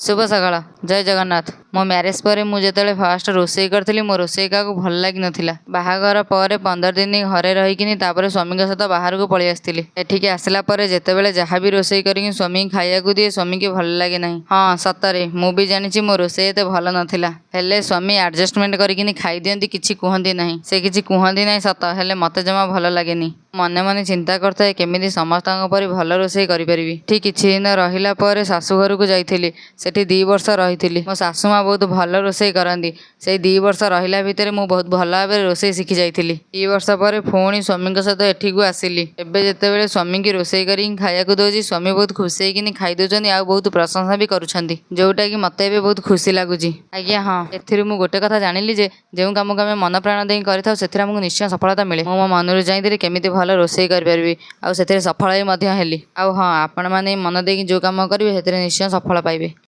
ଶୁଭ ସକାଳ, ଜୟ ଜଗନ୍ନାଥ। ମୋ ମ୍ୟାରେଜ୍ ପରେ ମୁଁ ଯେତେବେଳେ ଫାଷ୍ଟ ରୋଷେଇ କରିଥିଲି, ମୋ ରୋଷେଇ କାହାକୁ ଭଲ ଲାଗିନଥିଲା। ବାହାଘର ପରେ 15 ଦିନ ଘରେ ରହିକିନି ତାପରେ ସ୍ୱାମୀଙ୍କ ସହିତ ବାହାରକୁ ପଳେଇ ଆସିଥିଲି। ଏଠିକି ଆସିଲା ପରେ ଯେତେବେଳେ ଯାହା ବି ରୋଷେଇ କରିକି ସ୍ୱାମୀକି ଖାଇବାକୁ ଦିଏ, ସ୍ୱାମୀକି ଭଲ ଲାଗେ ନାହିଁ। ହଁ, ସତରେ ମୁଁ ବି ଜାଣିଛି ମୋ ରୋଷେଇ ଏତେ ଭଲ ନଥିଲା। ହେଲେ ସ୍ୱାମୀ ଆଡ଼ଜଷ୍ଟମେଣ୍ଟ କରିକିନି ଖାଇଦିଅନ୍ତି, କିଛି କୁହନ୍ତି ନାହିଁ। ସେ କିଛି କୁହନ୍ତି ନାହିଁ ସତ, ହେଲେ ମୋତେ ଜମା ଭଲ ଲାଗେନି। ମନେ ମନେ ଚିନ୍ତା କରୁଥାଏ କେମିତି ସମସ୍ତଙ୍କ ପରି ଭଲ ରୋଷେଇ କରିପାରିବି। ଏଠି କିଛି ଦିନ ରହିଲା ପରେ ଶାଶୁଘରକୁ ଯାଇଥିଲି। ସେଠି 2 ବର୍ଷ ରହିଥିଲି। ମୋ ଶାଶୁ ମା ବହୁତ ଭଲ ରୋଷେଇ କରନ୍ତି। ସେଇ 2 ବର୍ଷ ରହିଲା ଭିତରେ ମୁଁ ବହୁତ ଭଲ ଭାବରେ ରୋଷେଇ ଶିଖି ଯାଇଥିଲି। 2 ବର୍ଷ ପରେ ପୁଣି ସ୍ୱାମୀଙ୍କ ସହିତ ଏଠିକୁ ଆସିଲି। ଏବେ ଯେତେବେଳେ ସ୍ୱାମୀକି ରୋଷେଇ କରିକି ଖାଇବାକୁ ଦେଉଛି, ସ୍ୱାମୀ ବହୁତ ଖୁସି ହେଇକିନି ଖାଇଦେଉଛନ୍ତି ଆଉ ବହୁତ ପ୍ରଶଂସା ବି କରୁଛନ୍ତି, ଯେଉଁଟାକି ମୋତେ ଏବେ ବହୁତ ଖୁସି ଲାଗୁଛି। ଆଜ୍ଞା ହଁ, ଏଥିରୁ ମୁଁ ଗୋଟେ କଥା ଜାଣିଲି ଯେ ଯେଉଁ କାମକୁ ଆମେ ମନ ପ୍ରାଣ ଦେଇ କରିଥାଉ, ସେଥିରେ ଆମକୁ ନିଶ୍ଚୟ ସଫଳତା ମିଳେ। ମୁଁ ମୋ ମନରୁ ଚାହିଁଥିଲି କେମିତି ଭଲ ରୋଷେଇ କରିପାରିବି ଆଉ ସେଥିରେ ସଫଳ ବି ମଧ୍ୟ ହେଲି। ଆଉ ହଁ, ଆପଣମାନେ ମନ ଦେଇକି ଯେଉଁ କାମ କରିବେ, ସେଥିରେ ନିଶ୍ଚୟ ସଫଳ ପାଇବେ।